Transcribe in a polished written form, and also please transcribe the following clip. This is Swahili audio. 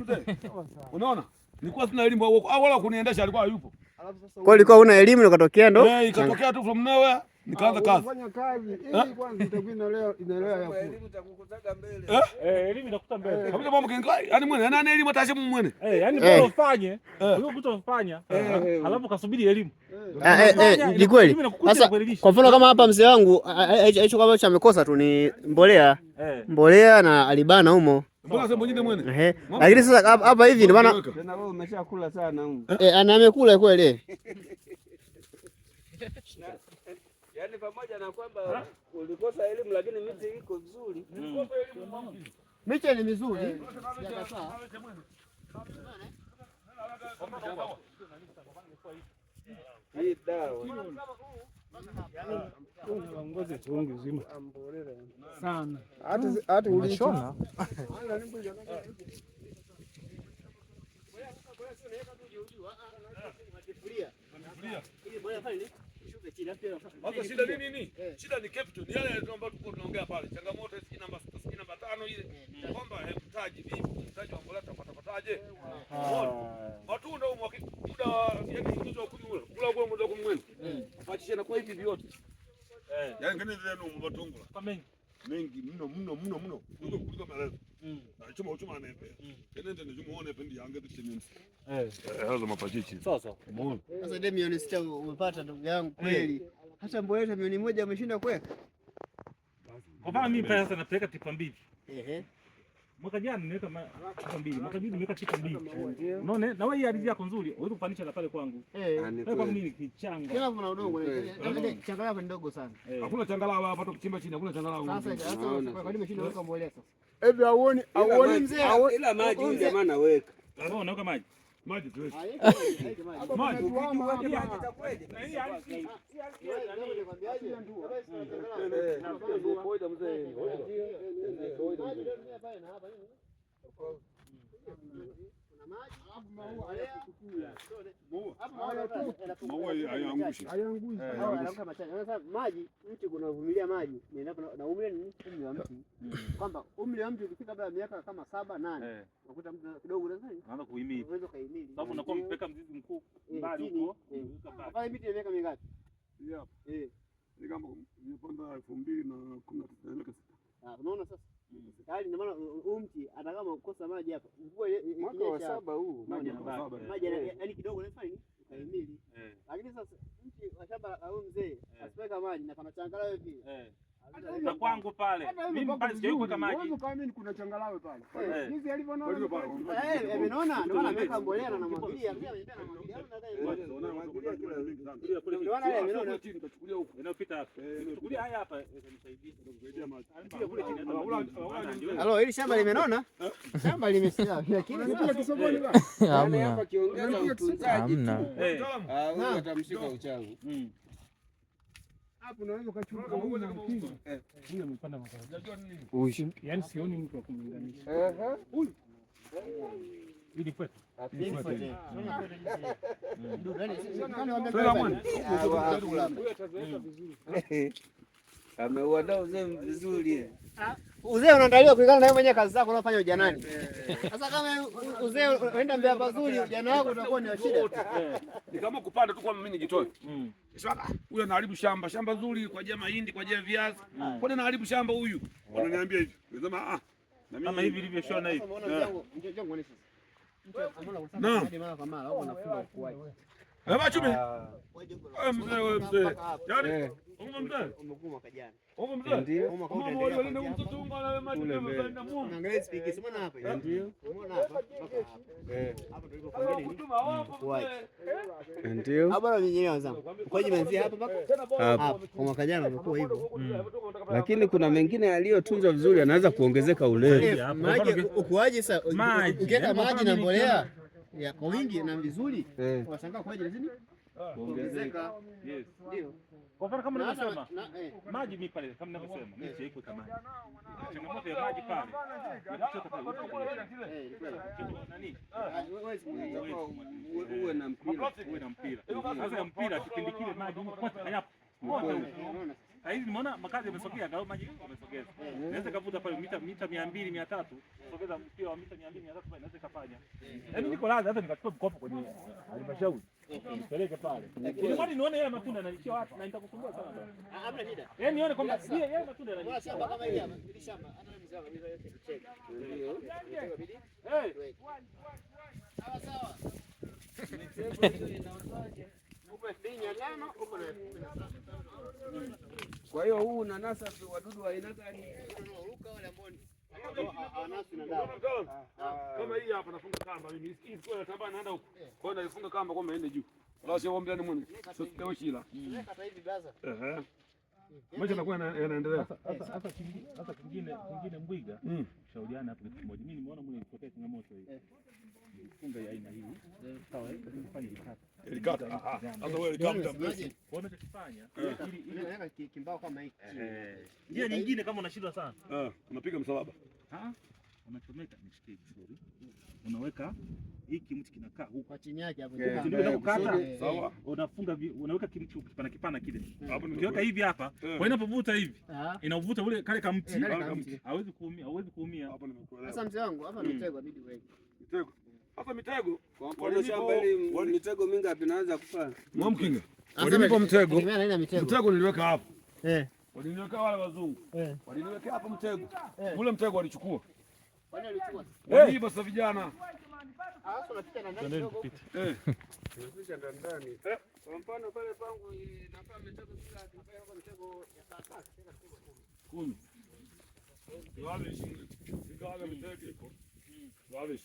mzee. Unaona? Nilikuwa sina elimu au wala kuniendesha alikuwa hayupo. Kwa ilikuwa una elimu ukatokea ndo? Eh, ikatokea tu from nowhere nikaanza kazi. Fanya kazi ili kwanza itakuwa inaelewa inaelewa ya Elimu itakukutaga mbele. Eh? Eh, elimu itakuta mbele. Kabisa mambo kinga, yani mwene, yani elimu hata mwene. Eh, yani Eh. bora ufanye kuliko kutofanya, halafu kasubiri elimu. Eh, eh, eh, ni kweli. Elimu inakukuta Sasa inakuelimisha. kwa mfano kama hapa mzee wangu hicho kama amekosa tu ni mbolea, Eh. mbolea na alibana humo. Mbona sema mwingine mwene? Ehe. Lakini sasa hapa hivi ndio maana Tena wewe umeshakula sana huko. eh, ana amekula kweli. Yaani pamoja na kwamba ulikosa elimu lakini miti iko vizuri. Miche ni mizuri. Hii dawa. Sana. Hata hata Umeshona? Sasa shida ni nini? Shida ni capital. Ni yale ambayo tulikuwa tunaongea pale. Changamoto sijui namba 6, sijui namba 5 ile. Kwamba mtaji vipi? Mtaji wa mbolea tutapata pataje? Umeona? Matunda huko muda wa yani mwezi wa 10 ule. Kula kwa mwezi wa 10 mwene. Pachisha na kwa hivi vyote. Eh. Yaani ngine zile no mbatungula. Kwa mengi. Mengi mno mno mno mno. Kuliko kuliko maelezo. Na chuma chuma nepe. Kenende ni chuma one pendi yange tuchimini. Eh. Eh, hazo mapachichi. Sawa sawa. Umeona? Sasa ile milioni 6 umepata ndugu yangu kweli. Hata mbolea milioni 1 umeshinda kuweka. Kwa mfano mimi pale sasa napeleka tipa 2. Ehe. Mwaka jana nimeweka tipa 2, mwaka juzi nimeweka tipa 2. Unaona? Na wewe hii ardhi yako nzuri, huwezi kufanisha na pale kwangu. Eh. Pale kwangu mimi ni kichanga. Kila kuna udongo ile changalawe ni ndogo sana. Eh. Hakuna changalawe hapa tukichimba chini, hakuna changalawe. Sasa sasa kwa nini umeshinda kuweka mbolea sasa? Hivi hauoni hauoni mzee Ila maji huyu jamaa anaweka. Wewe unaweka maji. Maji tuweke. Hapa kuna tuama hapa. Maua hayaangushi. Hayaangushi. Maji mti kunavumilia maji na umri ni umri wa mti, kwamba umri wa mti ukifika labda miaka kama 7 8 unakuta mtu kidogo Unaanza kuhimili. unaweza kuhimili, Sababu unakuwa umepeka mzizi mkuu mbali chini, huko. eh. Pale miti ya miaka mingapi? Yeah. Eh. Ni kama nimepanda 2019 miaka 6. Ah, unaona sasa tayari ndio maana huu mti hata kama ukosa maji hapa mvua Mwaka wa ikinyesha 7 huu. Maji Unaona? yanabaki. Maji yaani kidogo unafanya nini? Ukahimili. Eh. Lakini sasa mti wa shamba la huyu mzee asipoweka maji na pana changarawe vile. Eh. Na kwangu pale. Hata hivi Mimi pako pale sijawahi kuweka vizuri. maji. Uwezo kama mimi kuna changalawe pale. Eh. Jinsi alivyonaona. Kwa hiyo pale, Eh, ameona ndio maana ameweka mbolea na anamwagilia, mzee amepea anamwagilia. Ndio maana yeye ameona. Chini tachukulia huko. Inayopita hapa. Chukulia haya hapa nisaidia. Kule chini. Halo, hili shamba limenona? Shamba limesia. Lakini Unapiga kisogoni bwana. Yaani Hamna. hapa kiongeza utunzaji Hamna. tu. Eh. Ah, huyu atamshika uchawi. Hapo unaweza ukachukua huyu na mpira. Huyu amepanda mazao. Yaani sioni mtu wa kumlinganisha. Ehe. Hii ni kwetu. Ameuandaa uzee vizuri. Uzee unaandaliwa kulingana na wewe mwenyewe kazi zako unafanya ujanani. Sasa kama uzee unaenda mbea pazuri, ujana wako utakuwa ni wa shida. Ni kama kupanda tu kwa mimi nijitoe. Sasa huyu anaharibu shamba, shamba zuri kwa ajili ya mahindi, kwa ajili ya viazi. Kwani anaharibu shamba huyu? Wananiambia hivi. Nasema ah, na mimi Kama hivi ilivyoshona hivi. Naam. Mara kwa mara wao wanafunga ukuaji. Eh, bachumi. Eh, mzee wewe mzee. Yaani, ungo mzee. Umekuwa mwaka jana. Ungo mzee. Ndio. Mwaka Mama utaendelea wale wale kuanzia mtoto ungo na maji Kule mbele. na mumu. Unaangalia spiki, si umeona hapa hivi? Ndio. Umeona hapa mpaka hapa. Eh. Hapa tulipopangia nini? Ukuaji. Ndio. Hapo bwana wenyewe wazangu. Ukuaji umeanzia hapa mpaka Hapa. hapa. Kwa mwaka jana umekuwa hivyo. Lakini kuna mengine yaliyotunzwa vizuri yanaweza kuongezeka urefu. Maji ukuaji sasa Maji. ukiweka Yaani maji kwa na mfano mbolea ya kwa wingi na vizuri Eh. unashangaa ukuaji lazima kuongezeka. Yes. Ndio. Kwa mfano kama Na hata ninavyosema na eh. maji mimi pale kama ninavyosema mimi sijawahi kuweka maji. Changamoto ya maji pale. Ya kuchota pale. Eh, ni kweli. Nani? Ah, huwezi Uwe na mpira. Uwe na mpira. Sasa ya mpira kipindi kile maji huko kwote hayapo. Unaona sasa. Hizi nimeona makazi yamesogea, angalau maji yamesogeza. Naweza kavuta pale mita 200 300, sogeza mpira wa mita 200 300 pale naweza kafanya. Yaani niko radhi hata nikachukua mkopo kwenye halmashauri. Nipeleke pale. Ili mradi nione yale matunda yananiishia wapi na nitakusumbua sana bwana. Ah, hamna shida. Yaani nione kwamba je, yale matunda Unaona yananiishia shamba wapi. kama hili hapa, hili shamba hata mimi mzee wangu yote kucheka. Ndio. Mitego bidi. Eh, Sawa sawa. Mitego hiyo inauzwaje? Upo 2500, upo na 17,000. Kwa hiyo huu unanasa wadudu wa aina gani? Unaoruka wale ambao ni ambao hawanaswi na dawa. mtaalamu. Kama hii hapa nafunga kamba mimi. Hii sio natambaa naenda huko. Kwa hiyo naifunga kamba kwamba iende juu. Wala sio ombi ndani mwene. Sio sio shila. Kata hivi blaza. Ehe. Maisha yanakuwa yanaendelea. Sasa kingine Mbwiga, shauriana hapo kitu kimoja. Mimi nimeona mule ilitokea changamoto hii. Funga ya aina hii. Sawa, fanya ilikata. Ilikata. Aha. Sasa wewe kama muda mrefu. Kwa hiyo unachokifanya ili Unaweka kimbao kama hiki chini. njia nyingine kama unashindwa sana. Eh, unapiga msalaba. Ah, unachomeka nishikie vizuri. Unaweka hiki mti kinakaa huku. Kwa chini yake hapo. Ndio unapokata. Sawa. Unafunga unaweka kimti kipana kipana kile. Hapo ni Ukiweka hivi hapa, kwa hiyo inapovuta hivi, inavuta ule kale kamti. Kale kamti. Hawezi kuumia, hawezi kuumia. Hapo nimekuelewa. Sasa mzee wangu hapa mitego inabidi uweke. Mitego. Sasa mitego. Kwa mfano shamba hili mitego mingapi naanza kupanda? Mwamkinga. Walinipa mtego. Tegemea na aina ya mitego. Mtego niliweka hapo. Waliniweka wale wazungu. Waliniweka hapo mtego. Ule mtego walichukua. Kwani alichukua? Waliiba sasa vijana. Sasa unapita na ndani kidogo. Eh. Tunaficha ndani ndani. Kwa mfano pale pangu inafaa mitego kila akifanya mitego ya saa tatu, tena mitego 10. 10. Gawish. Gawish mitego iko. Gawish.